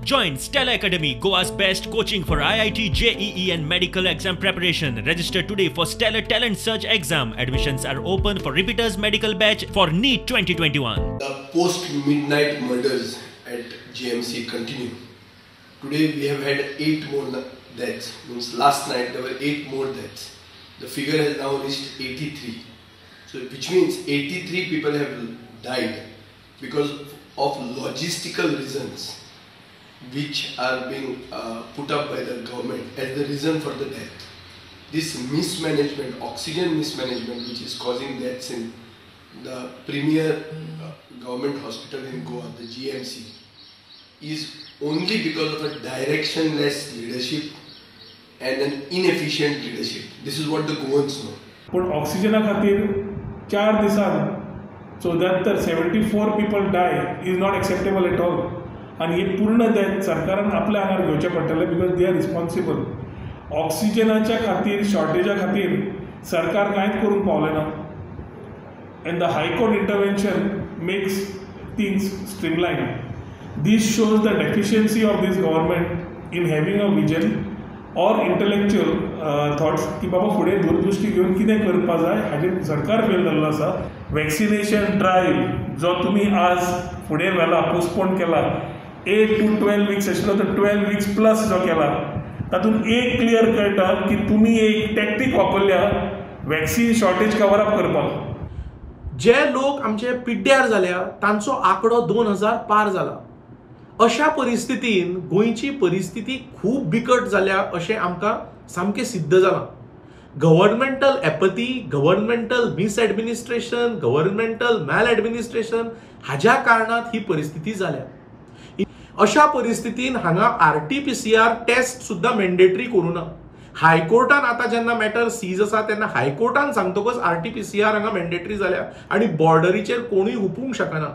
Join Stellar Academy, Goa's best coaching for IIT, JEE and medical exam preparation. Register today for Stellar Talent Search exam. Admissions are open for repeaters medical batch for NEET 2021. The post-midnight murders at GMC continue. Today we have had 8 more deaths. Means last night there were 8 more deaths. The figure has now reached 83. So which means 83 people have died because of logistical reasons which are being put up by the government as the reason for the death. This mismanagement, oxygen mismanagement, which is causing deaths in the premier government hospital in Goa, the GMC, is only because of a directionless leadership and an inefficient leadership. This is what the Goans know. पण ऑक्सिजना खातीर 4 दिसान 74 74 people die is not acceptable at all. आनी हे पूर्ण death सरकारान आपल्या आंगार घेवचें पडटलें because they are responsible. ऑक्सिजनाच्या खातीर शॉर्टेजा खातीर सरकार कांयच करूंक पावलें ना and the high court intervention makes things streamline. This shows the deficiency of this government in having a vision or intellectual thoughts की बाबा फुडें दूरदृश्टी घेवन कितें करपा जाय हाजेर सरकार फेल जाल्लो आसा. वॅक्सिनेशन ड्रायव्ह जो तुमी आज फुडें व्हेला, पोस्टपोन केला, 8 to 12 weeks आशिल्लो तो 12 वीक्स प्लस जो केला, तातूंत एक क्लियर कळटा की तुमी एक टॅक्टीक वापरल्या वॅक्सिन शॉर्टेज कवर अप करपाक. जे लोक आमचे पिड्ड्यार जाल्या तांचो आंकडो 2000 पार जाला. अशा परिस्थितीन गोंयची परिस्थिती खूब बिकट जाल्या अशें आमकां सामकें सिद्ध जालां. Governmental apathy, governmental misadministration, governmental maladministration हाज्या कारणात ही परिस्थिती जाल्या. अशा परिस्थितीन हांगा RT-PCR test सुद्दां मॅन्डेटरी करूं ना. हायकोर्टान आतां जेन्ना मॅटर सीज आसा तेन्ना हायकोर्टान सांगतकच RT-PCR हांगा मॅन्डेटरी जाल्या आनी बॉर्डरीचेर कोणूय हुपूंक शकना.